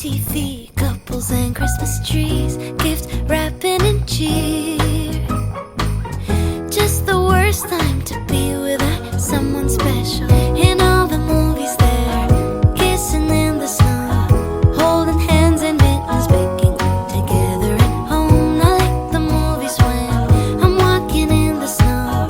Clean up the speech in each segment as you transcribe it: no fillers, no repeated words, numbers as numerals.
TV, couples and Christmas trees, gift wrapping and cheer. Just the worst time to be without someone special. In all the movies there, kissing in the snow, holding hands and mittens, baking together at home. Not like the movies when I'm walking in the snow,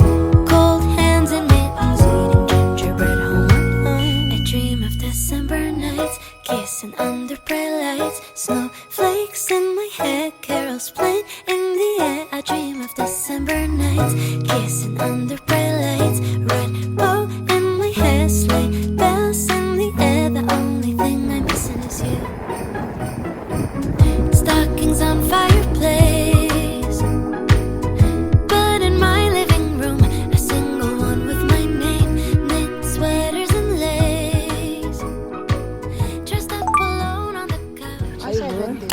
cold hands and mittens, eating gingerbread home alone. I dream of December nights, kissing under bright lights, snowflakes in my head, carols playing in the air. I dream of December nights, kissing under bright lights, red bow in my hair, sleigh bells in the air. The only thing I'm missing is you. Stockings on fireplace, but in my living room, a single one with my name, knit sweaters and lace, dressed up alone on the couch. Ay, 79.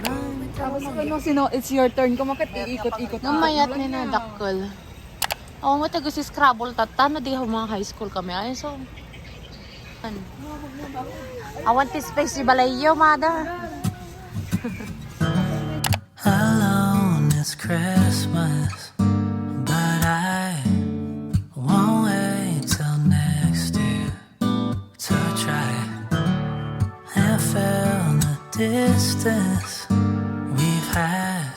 Tapos ano, it's your turn. Kumakit, iikot-ikot. Namayat ni na dakkel. Oo, matago si Scrabble tatan na di mga high school kami. Ay, so ano? Awan ti space si Balayo, mother. Alone it's Christmas, but I won't wait till next year to try and fill the distance we've had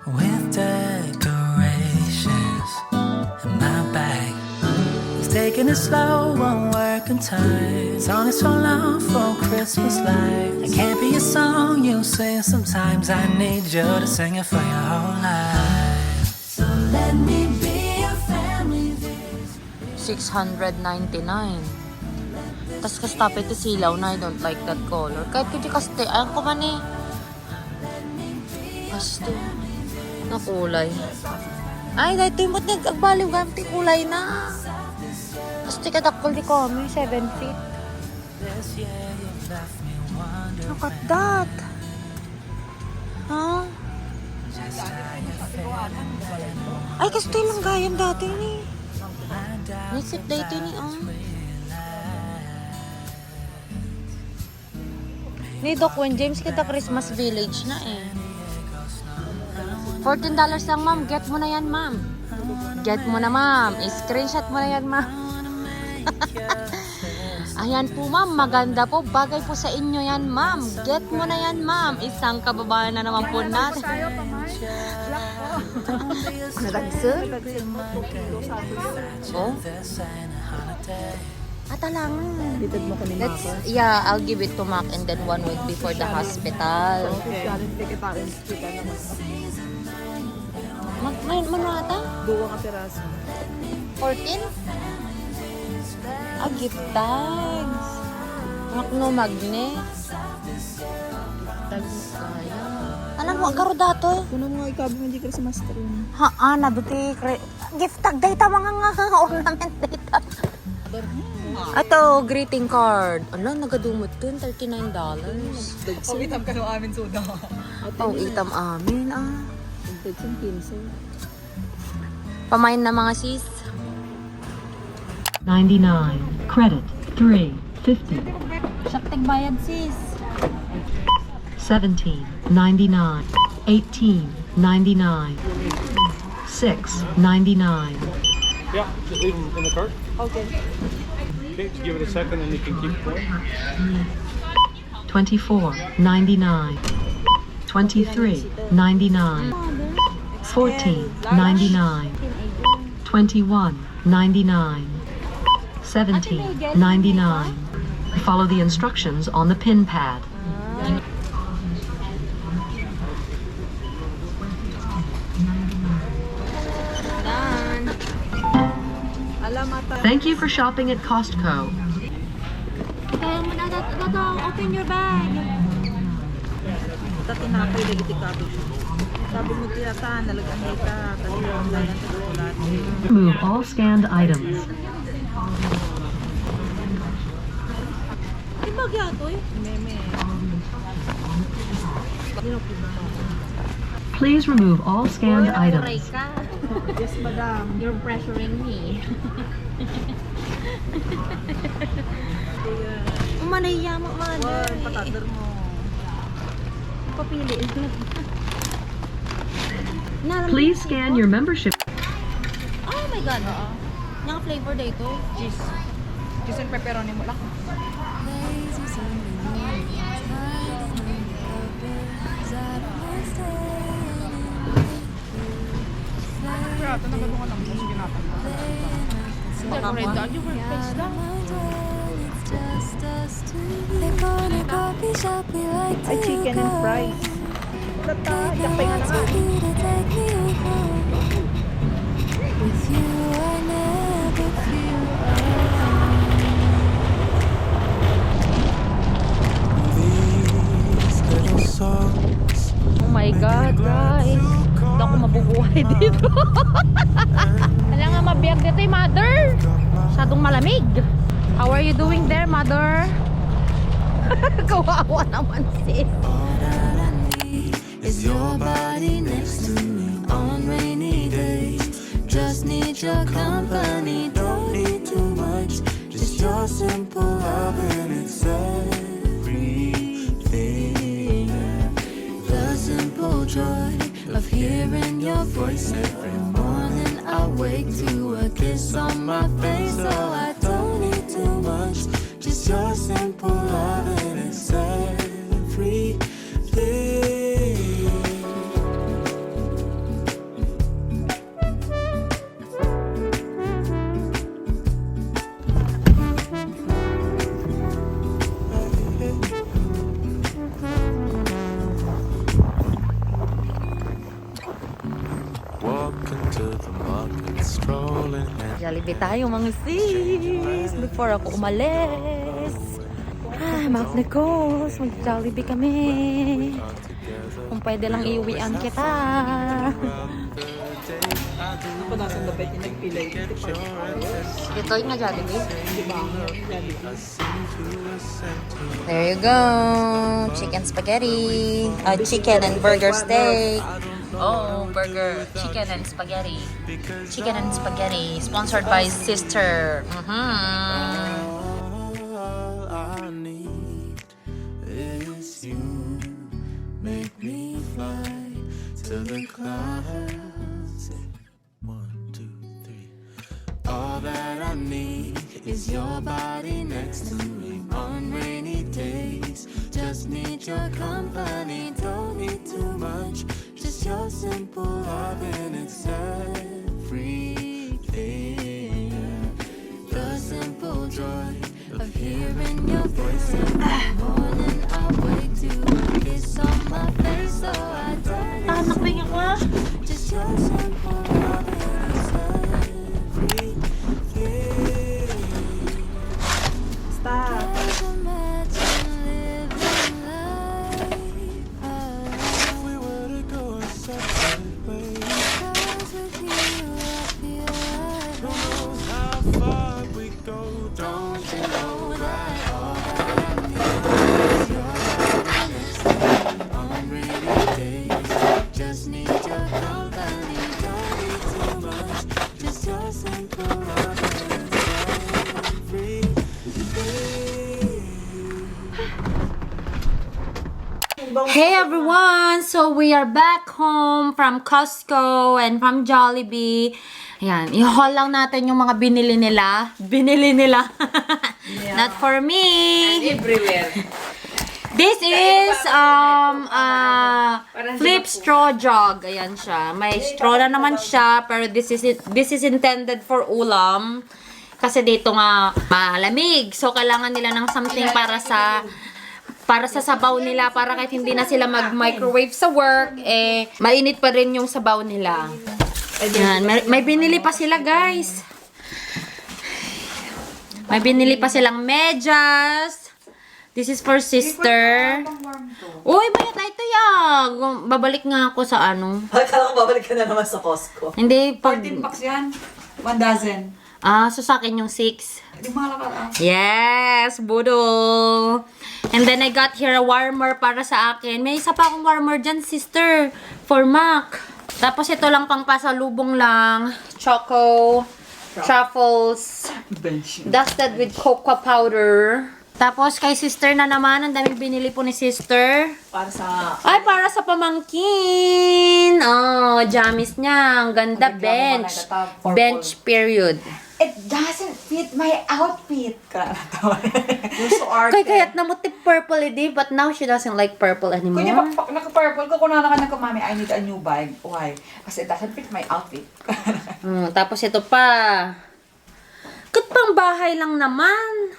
with decorations. And my bag is taking it slow, won't work on time. It's only so long for Christmas lights. It can't be a song you sing sometimes. I need you to sing it for your whole life. So let me be your family this 699. Tas kastapit ti silaw na I don't like that color. Kahit kiti kaste, ayan ko man eh. Kaste. Na kulay. Ay, dahil timot nag-agbaliw gamit kulay na. Kaste kadakol di kami, 7 feet. Look at that. Huh? Ay, kaste lang gayan dati ni. Nisip dito ni, Ni Doc Wen James kita Christmas Village na eh. $14 lang, ma'am. Get mo na yan, ma'am. Get mo na, ma'am. Screenshot mo na yan, ma'am. Ayan po, ma'am. Maganda po. Bagay po sa inyo yan, ma'am. Get mo na yan, ma'am. Isang kababayan na naman po natin. Nadagsa? Oh? Ata lang. Ditid mo kanina ako. Yeah, I'll give it to Mac and then 1 week before the hospital. Okay. Kita rin hospital naman. Mano ata? Duwa ka piraso. 14? Gift tags. Mac no magne. Tags kaya. Alam mo, karo dato. Kuno mo ikabi mo di Christmas tree. Na duti. Gift tag data mga nga ornament data. Ato, greeting card. Ano, nagadumot dun, $39. Oh, itam ka no amin suda. Oh, itam amin, Yung 15. Pamain na mga sis. 99. Credit. 3.50. Saktig bayad sis. 17. 99. 18. 99. 6. 99. Yeah, just leave them in the cart. Okay. Okay, just give it a second and you can keep going. 24. 99. 23. 99. 14. 99. 21. 99. 17. 99. Follow the instructions on the pin pad. Thank you for shopping at Costco. Kaya mo na, open your bag. Dati na ako yung ikabi. Sabi mo tiyata, nalagang ita. Kasi yung lalang sa dolat. Remove all scanned items. Di ba gyato eh? Meme. Please remove all scanned items. Yes, madam. You're pressuring me. Kaya, Umanaya mo, mother. patadar mo. papili. Please scan your membership. Oh my God. Yung flavor dito. Cheese. Cheese and pepperoni mo lang. Kaya ito nagalungan lang. Sige natin. Yung workplace lang. Ay, chicken and fries. Tata, yakpay nga na nga. Oh my God, guys. Hindi ako mabubuhay dito. Kailangan nga mabiyag dito eh, mother. Masyadong malamig. How are you doing there, mother? Kawawa naman sis. Is your body next to me on rainy days? Just need your company, don't need too much. Just your simple love and it's everything. The simple joy of hearing your voice every morning. I wake to a kiss on my face, so I don't need too much. Just your simple love and it's everything. Jollibee tayo mga sis. Before ako umalis. Maaf na ko. Mag-Jollibee kami. Kung pwede lang iuwian kita. Ako nasa labay yung nagpilay. Ito yung nga Jollibee. There you go. Chicken spaghetti. Chicken and burger steak. Oh, burger. Chicken and spaghetti. Chicken and spaghetti. Sponsored by Sister. All I need is you. Make me fly to the clouds. 1, 2, 3. All that I need is your body next to me on rainy days. Just need your company, don't need too much. Just your simple love and it's everything. The simple joy of hearing your voice every morning. I wake to a kiss on my face, so I don't need just your simple love and it's everything. Stop. Hey everyone! So we are back home from Costco and from Jollibee. Ayan, i-haul lang natin yung mga binili nila. Binili nila. Not for me. Everywhere. This is flip straw jug. Ayan siya. May straw na naman siya, pero this is intended for ulam. Kasi dito nga malamig. So kailangan nila ng something para sa sabaw nila, para kahit hindi na sila mag-microwave sa work, eh, mainit pa rin yung sabaw nila. Ayan, may binili pa sila, guys. May binili pa silang medyas. This is for sister. Uy, bayat na ito yan. Babalik nga ako sa ano. Akala ko babalik ka na naman sa Costco. Hindi, 14 bucks yan. 1 dozen. So sa akin yung 6. Hindi mahal ka. Yes, budol. And then I got here a warmer para sa akin. May isa pa akong warmer dyan, sister. For Mac. Tapos ito lang pang pasalubong lang. Choco. Truffles. Dusted with cocoa powder. Tapos kay sister na naman, ang daming binili po ni sister. Para sa... Ay, para sa pamangkin. Oh, jamis niya. Ang ganda, bench. Bench period. It doesn't fit my outfit. You're so arte. Kaya't namuti purple eh, but now she doesn't like purple anymore. Kunya, naka-purple ko, kung naka mami, I need a new bag. Why? Kasi it doesn't fit my outfit. Tapos ito pa. Kat pang bahay lang naman.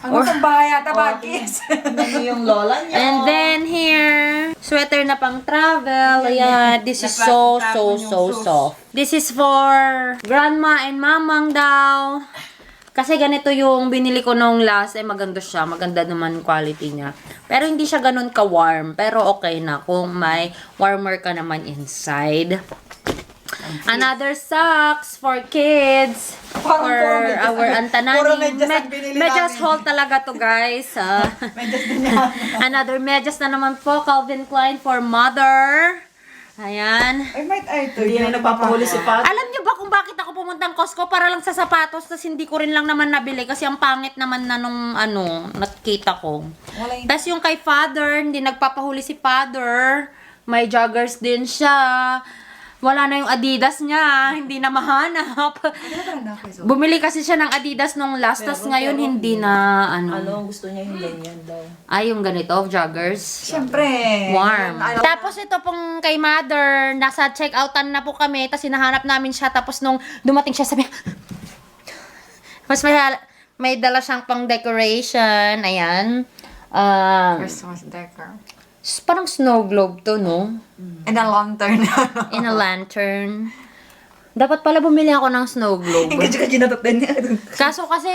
Ano pang bahay ata, bagis? Ano yung lola niya? And then here, sweater na pang travel. Ayan, this is so soft. This is for grandma and mamang daw. Kasi ganito yung binili ko nung last. Maganda siya. Maganda naman quality niya. Pero hindi siya ganun ka-warm. Pero okay na kung may warmer ka naman inside. Another socks for kids. For our antanani. Medyas haul talaga to, guys. Another medyas na naman po. Calvin Klein for mother. Ayan. Ay, might I ito. Hindi na nagpapahuli si Pat. Alam niyo ba kung bakit ako pumunta ng Costco? Para lang sa sapatos. Tapos hindi ko rin lang naman nabili. Kasi ang pangit naman na nung nakita ko. Tapos yung kay father, hindi nagpapahuli si father. May joggers din siya. Wala na yung Adidas niya. Hindi na mahanap. Bumili kasi siya ng Adidas nung last. Tapos ngayon hindi na Gusto niya yung ganyan daw. Ay, yung ganito, joggers. Siyempre. Warm. Tapos ito pong kay mother, nasa check-outan na po kami. Tapos hinahanap namin siya. Tapos nung dumating siya, sabi, tapos may dala siyang pang decoration. Ayan. Christmas decor. Parang snow globe to, no? And a lantern. In a lantern. Dapat pala bumili ako ng snow globe. Kaso kasi,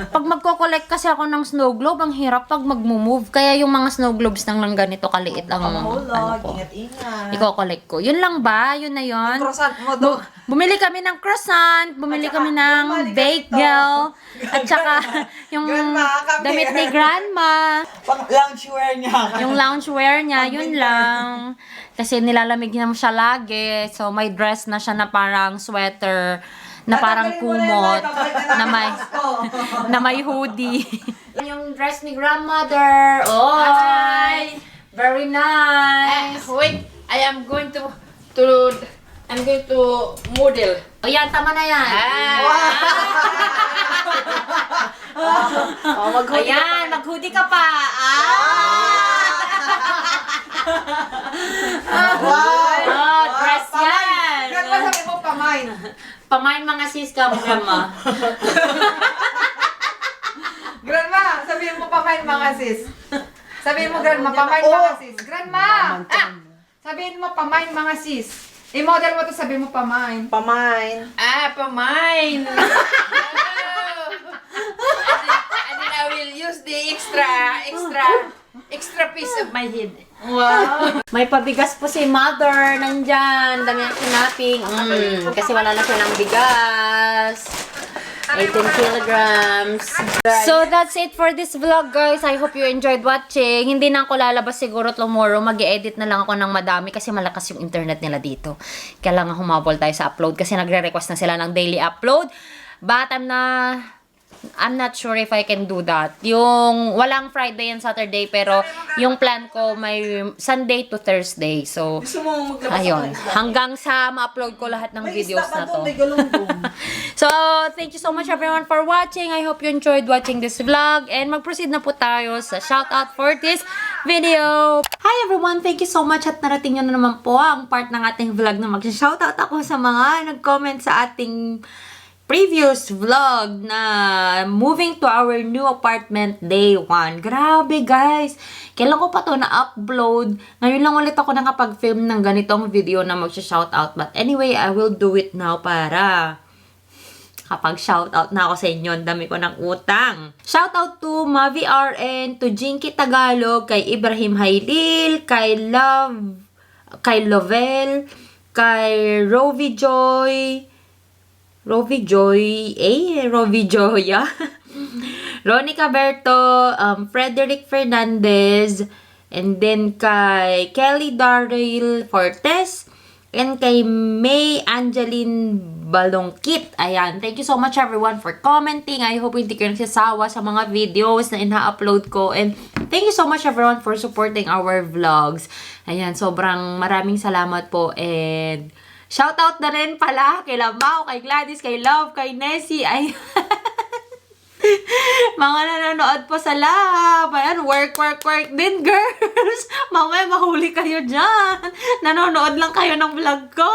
pag magko-collect kasi ako ng snow globe, ang hirap pag mag-move. Kaya yung mga snow globes lang ganito kaliit ang ko. Ingat-ingat. Iko-collect ko. Yun lang ba? Yun na yun? Croissant mo do. Bumili kami ng croissant, bumili kami ng bagel, at saka yung damit ni grandma. Pang loungewear niya. Yung loungewear niya, yun lang. Kasi nilalamig niya siya lagi. So, may dress na siya na parang sweater, na parang kumot, na may hoodie. Yung dress ni grandmother. Oh, very nice. Wait, I'm going to model. O yan, tama na yan. Ayan, mag-hoodie ka pa. Dress yan. Grandma, sabi mo pamain. Pamain mga sis ka, grandma. Grandma, sabihin mo pamain mga sis. Sabihin mo, grandma, pamain mga sis. Grandma! Sabihin mo, pamain mga sis. I-model mo to, sabihin mo, pamain. Pamain. Pamine. And then I will use the extra piece of my head. Wow. May pabigas po si mother. Nandyan. Dami ang sinaping. Kasi wala na siya ng bigas. 18 kilograms. So, that's it for this vlog, guys. I hope you enjoyed watching. Hindi na ako lalabas siguro tomorrow. Mag-edit na lang ako ng madami kasi malakas yung internet nila dito. Kailangan humabol tayo sa upload kasi nagre-request na sila ng daily upload. But I'm not sure if I can do that. Yung walang Friday and Saturday, pero yung plan ko may Sunday to Thursday. So, ayun. Hanggang sa ma-upload ko lahat ng videos na to. So, thank you so much everyone for watching. I hope you enjoyed watching this vlog. And mag-proceed na po tayo sa shoutout for this video. Hi everyone! Thank you so much at narating nyo na naman po ang part ng ating vlog na mag-shoutout ako sa mga nag-comment sa ating previous vlog na moving to our new apartment day 1. Grabe guys! Kailan ko pa to na-upload? Ngayon lang ulit ako nakapag-film ng ganitong video na mag-shoutout. But anyway, I will do it now para kapag shoutout na ako sa inyo. Ang dami ko ng utang. Shoutout to Mavi RN, to Jinky Tagalog, kay Ibrahim Hailil, kay Lovel, kay Rovi Joya, Ronica Berto, Frederick Fernandez, and then kay Kelly Daryl Fortes, and kay May Angeline Balongkit. Ayan. Thank you so much everyone for commenting. I hope hindi kayo nagsasawa sa mga videos na ina-upload ko. And thank you so much everyone for supporting our vlogs. Ayan. Sobrang maraming salamat po. And shoutout na rin pala kay Lamau, kay Gladys, kay Love, kay Nessie. Ay mga nanonood po sa lab. Ayan, work din, girls. Mamaya mahuli kayo dyan. Nanonood lang kayo ng vlog ko.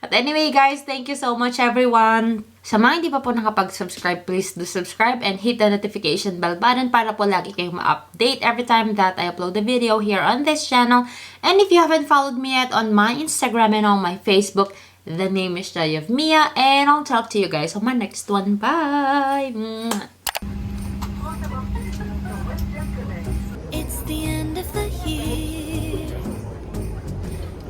But anyway, guys, thank you so much, everyone. Sa mga hindi pa po nakapag-subscribe, please do subscribe and hit the notification bell button para po lagi kayong ma-update every time that I upload a video here on this channel. And if you haven't followed me yet on my Instagram and on my Facebook, the name is JoyOfMia, and I'll talk to you guys on my next one. Bye! It's the end of the year.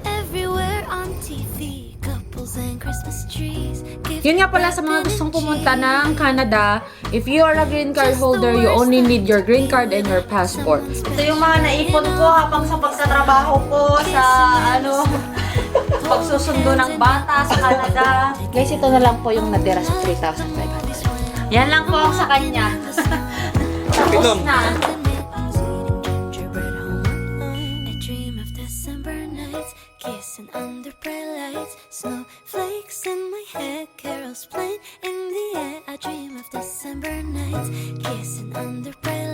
Everywhere on TV, couples and Christmas trees. Yun nga pala sa mga gustong pumunta ng Canada, if you are a green card holder, you only need your green card and your passport. Ito yung mga naipon ko habang sa pagsatrabaho ko sa pagsusundo ng bata sa Canada. Guys, ito na lang po yung natira sa 3,500. Yan lang po ang sa kanya. Tapos na. Kissing under bright lights, snowflakes in my head, carols playing in the air. I dream of December nights, kissing under bright